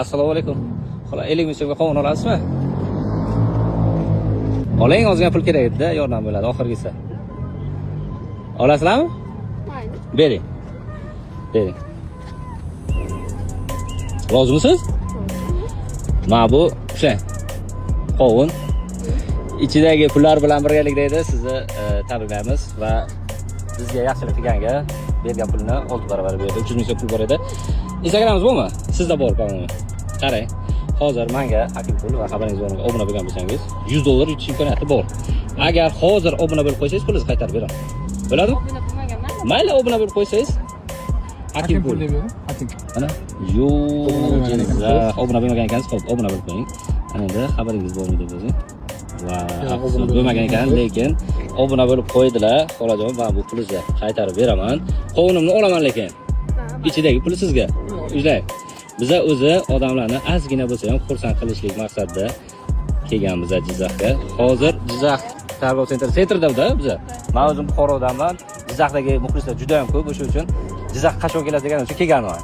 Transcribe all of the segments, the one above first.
Assalomu alaykum. Xola, 50 ming so'mga qovun olasizmi? Oling, ozgina pul kerak edi-da, yordam bo'ladi oxirgisi. Olasizlarmi? Mayli. Bering. Bering. Rozimisiz? Mana bu o'sha qovun. Ichidagi pullar bilan birgalikda edi, sizni tabriklaymiz va bizga yaxshilik qilganga bergan pulni 6 barobar berdi. 300 ming so'm pul bor edi. Instagramimiz bormi? Sizda bor, по-моему. Qarang. Hozir menga Hakim pul va xabaringiz bormi, obuna bo'lgan bo'lsangiz, 100 dollar yutish imkoniyati bor. Agar hozir obuna bo'lib qo'ysangiz, pulingizni qaytarib beraman. Bo'ladimi? Obuna bo'lmaganman. Mayli, obuna bo'lib qo'ysangiz. Hakim pul. Deb bering. Hakim. Mana yo'q, obuna bo'lmagan ekansiz, xo'p, obuna bo'lib qo'ying. Ana endi xabaringiz bormi deb yozing. Va Yo'q, afsus, obuna bo'lmagan ekan, bo'lmagan. Lekin obuna bo'lib qo'ydilar. Xolajon, man bu pulingizni qaytarib beraman. Qovunimni olaman lekin. Ichidagi puli sizga. Ushlang. Biza o'zi odamlarni ozgina bo'lsa ham xursand qilishlik maqsadida kelganmiz Jizzaxga. Hozir Jizzax торговый центр центр da biza. Men o'zim Buxorodanman. Jizzaxdagi muxlislar juda ham ko'p, o'sha uchun Jizzax qachon kelasiz deganim uchun kelganman.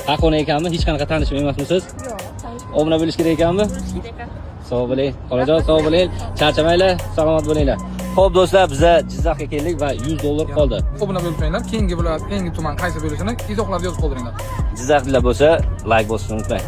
Haqona ekanmi? Hech qanaqa tanishim emasmisiz? Yo'q, tanish Obuna bo'lish kerak ekanmi? bo'lish kerak ekan. Sog' bo'ling. Xolajon, sog' bo'ling. Charchamanglar, salomat bo'linglar. Xo'p, do'stlar, biza Jizzaxga keldik va 100 dollar qoldi. Obuna bo'lib qo'yinglar. Keyingi viloyat, keyingi tuman qaysi bo'lishini izohlarda yozib qoldiringlar. Jizzaxliklar bo'lsa, like bosishni unutmang.